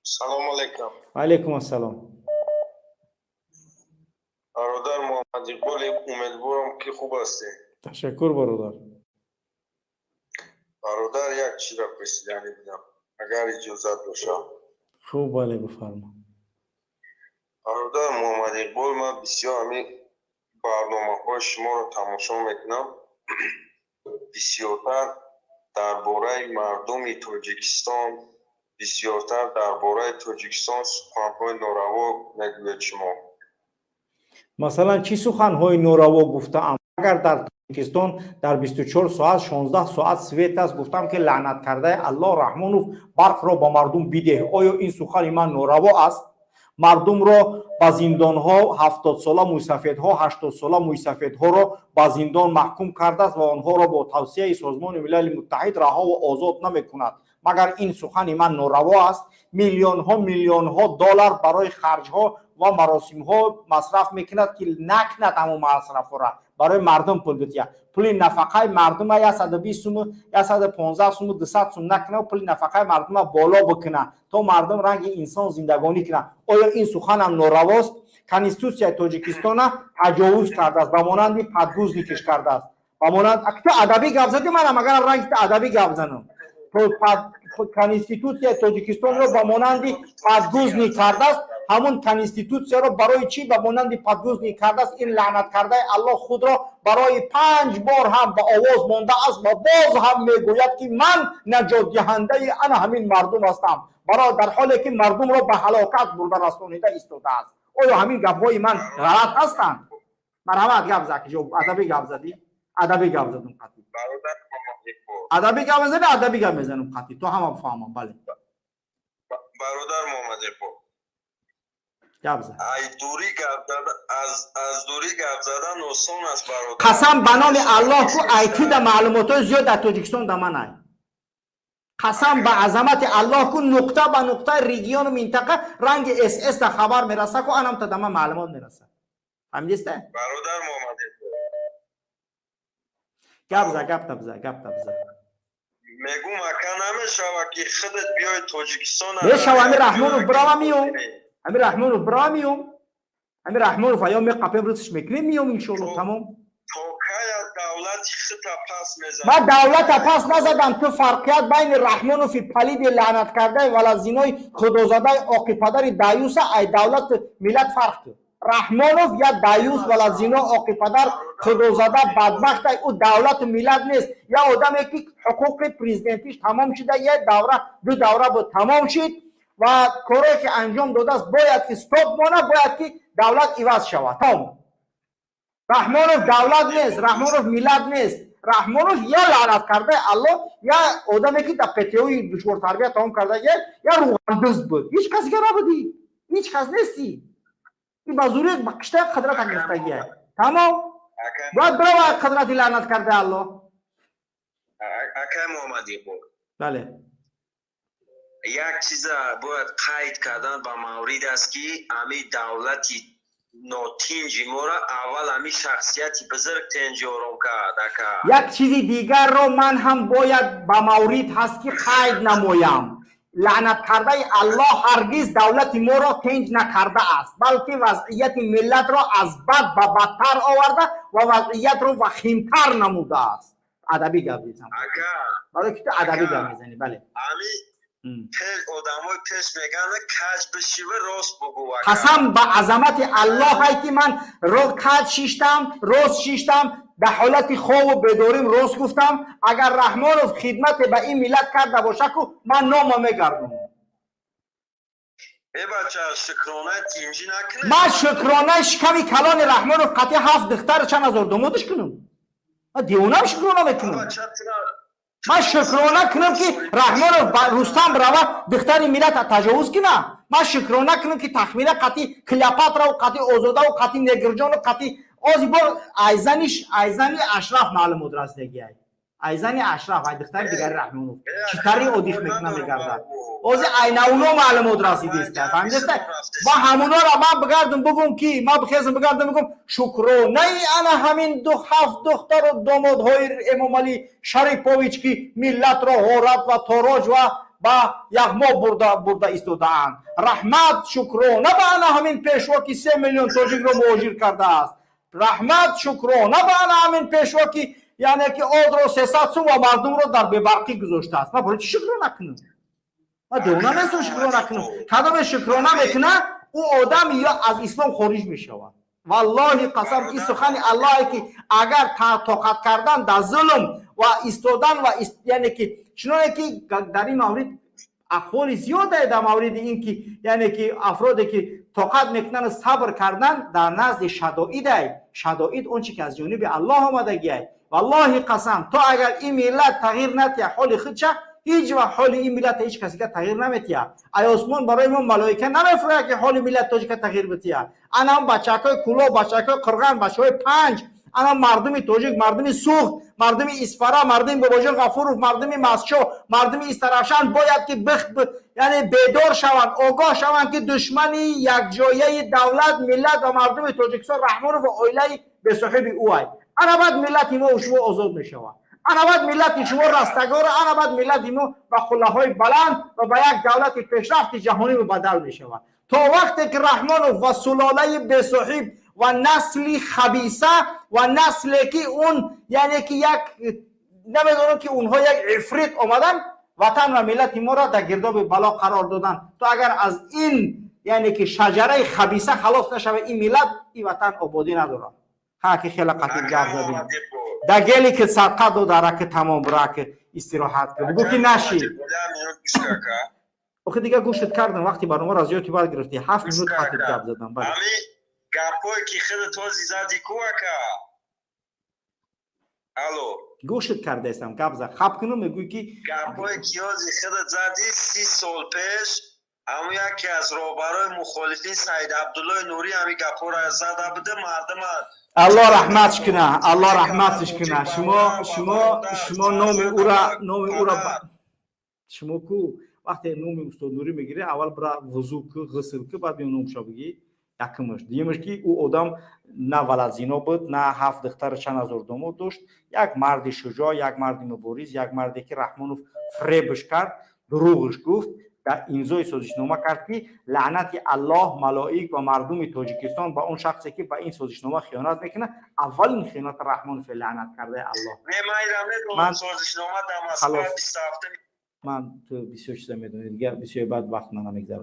Салому алейкум. Алейкум ассалом. Бародар Муҳаммад Иқбол, умедворам, ки хуб ҳастӣ. Ташаккур, бародар. Бародар, як чизро пурсиданӣ будам, агар иҷозат бошад. Хуб, бале, бифармо. Бародар Муҳаммад Иқбол, ман бисёр ҳамин барномаҳои шуморо тамошо мекунам. Бисёртар дар бораи мардуми Тоҷикистон, бисёртар дар бораи Тоҷикистон суханҳои нораво мегӯед шумо. Масалан, чӣ суханҳои нораво гуфтаам? Агар дар Тоҷикистон дар 24 соат 16 соат свет аст, гуфтам, ки лаънат кардаи Аллоҳ, Раҳмонов, барқро ба мардум бидеҳ. Оё ин сухани ман нораво аст? Мардумро ба зиндонҳо, 70-сола мӯйсафедҳо, 80-сола мӯйсафедҳоро ба зиндон маҳкум кардааст ва онҳоро бо тавсияи Созмони Милали Муттаҳид раҳову озод намекунад. Магар ин сухани ман нораво аст? Миллионҳо, миллионҳо доллар барои харҷҳо ва маросимҳо масраф мекунад, ки накунад ҳамон масрафҳоро, барои мардум пул бидиҳад. Пули нафақаи мардума 120 суму, 115 суму, 200 сум накунад, пули нафақаи мардума боло бикунад, то мардум ранги инсон зиндагонӣ кунад. Оё ин суханам норавост? Конститутсияи Тоҷикистона таҷовуз кардааст, ба монанди подгузник иш кардааст, ба монанд ту адабӣ гап задӣ, манам агар ранги ту адабӣ гап занам. Конститутсияи Тоҷикистонро ба монанди подгузник кардааст. Ҳамун конститутсияро барои чӣ ба монанди подгузник кардааст? Ин лаънаткардаи Аллоҳ худро барои панҷ бор ҳам ба овоз мондааст ва боз ҳам мегӯяд, ки ман наҷотдиҳандаи ана ҳамин мардум ҳастам, баро дар ҳоле ки мардумро ба ҳалокат бурда расонида истодааст. Оё ҳамин гапҳои ман ғалат ҳастанд? Марҳамат, гап зак. Адабӣ гап задӣ, адабӣ гап задум қатӣ. Адабӣ гап мезанӣ, адабӣ гап мезанам қатӣ, то ҳама бифаҳмам, бале. Бародар Муҳаммад Иқбол. Гап зад. Ай дурӣ гап зада, аз дурӣ гап задан осон аст, бародар. Қасам ба номи Аллоҳ, ку айтида маълумотҳои зиёд дар Тоҷикистон да ман ай. Қасам ба азамати Аллоҳ, ку нуқта ба нуқтаи региону минтақа ранги СС да хабар мераса, ку анамта да ман маълумот мераса, фаҳмидиста? Бародар Муҳаммад Иқбол. Гап за, гап табза, гап табза. Мегум, ака, намешава, ки худат биёи Тоҷикистон? Мешава. Ами Раҳмонов бирава, миём. Ами Раҳмонов бирава, миём. Ами Раҳмонов аё меқапем, рӯзш мекунем, миём, иншоалло, тамом. То кая давлати хита пас мезанӣ? Ман давлата пас назадам. Ту фарқият байни Раҳмонофи палиди лаънаткардаи валазинои худозадаи оқипадари даюса ай давлату миллат фарқ кун. Раҳмонов я даюс, валазино, оқипадар, худозада, бадбахтай, ӯ давлату миллат нест. Я одаме, ки ҳуқуқи президентиш тамом шуда, як давра, ду давра буд, тамом шид ва корое ки анҷом додааст, бояд ки стоп мона, бояд ки давлат иваз шавад, тамом. Раҳмонов давлат нест, Раҳмонов миллат нест. Раҳмонов я лаънат кардаи Аллоҳ, я одаме, ки дар ПТУи душвортарбия тамом карда, я рӯғандӯз буд. Ҳеҷ кас дига набудӣ, ҳеҷ кас нестӣ. Ин ба зури ба қиштаи қудрата гирифтагия, тамом. Бояд бирава қудрати лаънат кардаи Аллоҳ. Акай Муҳаммад Иқбол. Бале. Як чиза бояд қайд кардан ба маврид аст, ки ами давлати нотинҷи моро аввал ами шахсияти бузург тенҷи ором кард, ака. Як чизи дигарро ман ҳам бояд ба маврид ҳаст, ки қайд намоям. Лаънаткардаи Аллоҳ ҳаргиз давлати моро тенҷ накардааст, балки вазъияти миллатро аз бад ба бадтар оварда ва вазъиятро вахимтар намудааст. Адабӣ гап мезанам. Ака. Барои ки ту адабӣ гап мезанӣ, бале. Ами одамои пеш мегӯянд: каҷ бишива, рост бугӯ, ака. Қасам ба азамати Аллоҳай, ки ман каҷ шиштам, рост шиштам, дар ҳолати хобу бедорим рост гуфтам. Агар Раҳмонов хидмате ба ин миллат карда боша, ку ман номо мегардонам. Э, бача, шукронаи тинҷӣ накунед. Ман шукронаи шиками калони Раҳмонов қатъи ҳафт духтару чанд ҳазор домодаш кунам? Ман девонам, шукрона мекунам? Бача, тура Ман шукрона кунам, ки Раҳмонов ба Рустам рава, духтари миллата таҷовуз куна? Ман шукрона кунам, ки Тахмина қатъи Клеопатраву, қатъи Озодаву, қатъи Негрҷону, қатъи ози бо айзаниш, айзани Ашраф маълумот расидагиай, айзани Ашраф, ай духтари дигари Раҳмонов чӣ тари одих мекуна, мегардад, ози айнауно маълумот расидиста, фаҳмидиста? Ва ҳамунора ман бигардум, бугум, ки ман бихезам, бигардум, бугум: шукронаи ана ҳамин ду ҳафт духтару домодҳои Эмомалӣ Шарипович, ки миллатро ғорат ва тороҷ ва Ба яғмо бурда истодаанд. Раҳмат, шукрона ба ана ҳамин пешво, ки 3 миллион тоҷикро муҳоҷир кардааст. Раҳмат, шукрона ба ана ҳамин пешво, ки яъне ки ордро 300 сум ва мардумро дар бебарқӣ гузоштааст. Ман барои чӣ шукрона кунам? Ман девона нестам, шукрона кунам. Кадоме шукрона мекунад, ӯ одам ё аз ислом хориҷ мешавад. Валлоҳи қасам, ин сухани Аллоҳе, ки агар тоқат кардан дар зулм ва истодан ва яъне ки чуноне ки дар ин маврид ақволи зиёдае, дар мавриди ин ки яъне ки афроде ки тоқат мекунанд, сабр кардан дар назди шадоидай. Шадоид он чи ки аз ҷониби Аллоҳ омадагиай. Валлоҳи қасам, то агар ин миллат тағйир натия ҳоли худша, ҳеҷ вақт ҳоли ин миллата ҳеҷ касига тағйир наметиҳад. Ай осмон барои мо малоика намефурояд, ки ҳоли миллати тоҷика тағйир битиҳад. Ана ҳам бачакҳои Кӯлоб, бачакҳои Қурған, бачаҳои Панҷ, ана мардуми тоҷик, мардуми Суғд, мардуми Исфара, мардуми Бобоҷон Ғафуров, мардуми Мастчо, мардуми Истаравшан бояд ки яъне бедор шаванд, огоҳ шаванд, ки душмани якҷояи давлат, миллат ва мардуми Тоҷикистон Раҳмонов ва оилаи бесоҳиби ӯ ай. Ана баъд миллати мо шумо озод мешавад, ана баъд миллати шумо растагора, ана баъд миллати мо ба қуллаҳои баланд ва ба як давлати пешрафти ҷаҳонӣ мубаддал мешавад. То вақте ки Раҳмонов ва сулолаи бесоҳиб ва насли хабиса ва насле ки он яъне ки як намедонам ки онҳо як ифрит омадан, ватан ва миллати моро дар гирдоби бало қарор доданд, то агар аз ин яъне ки шаҷараи хабиса халос нашавад ин миллат, ин ватан ободӣ надорад. Ҳа, ки хеле қатил гап задем. Да геле ки садқа додара, ки тамом бура, ки истироҳат ки бугӯ, ки наши. Охи, дига гӯшт кардам, вақти барномаро аз ёти бад гирифтӣ. 7 минут қатил гап задам. Бале. Гапҳое ки худат ҳози зади ку, ака, алло? Гӯшт кардаестам, гап зад, хаб кунум, мегӯй ки. Гапҳое ки ҳози худат зади, 30 сол пеш ҳамун яке аз роҳбарои мухолифин Саид Абдуллои Нурӣ ҳамин гапҳоро зада буда, мардума. Аллоҳ раҳматш куна, Аллоҳ раҳматш куна. Шумо номи ӯра шумо ку, вақте номи устод Нурӣ мегирӣ, аввал бира вузӯ ку, ғусл ку, баъд биё номша бигӣ. Якумаш. Дуюмаш, ки ӯ одам на валазино буд, на ҳафт духтару чанд ҳазор домод дошт. Як марди шуҷоъ, як марди мубориз, як марде ки Раҳмонов фиребш кард, дурӯғш гуфт, дар имзои созишнома кард, ки лаънати Аллоҳ, малоик ва мардуми Тоҷикистон ба он шахсе, ки ба ин созишнома хиёнат мекунад. Аввалин хиёнат Раҳмонов, лаънат кардаи Аллоҳ. Ман, ту бисёр чиза медонӣ, дигар бисёр баъд вақт мана мегзарад.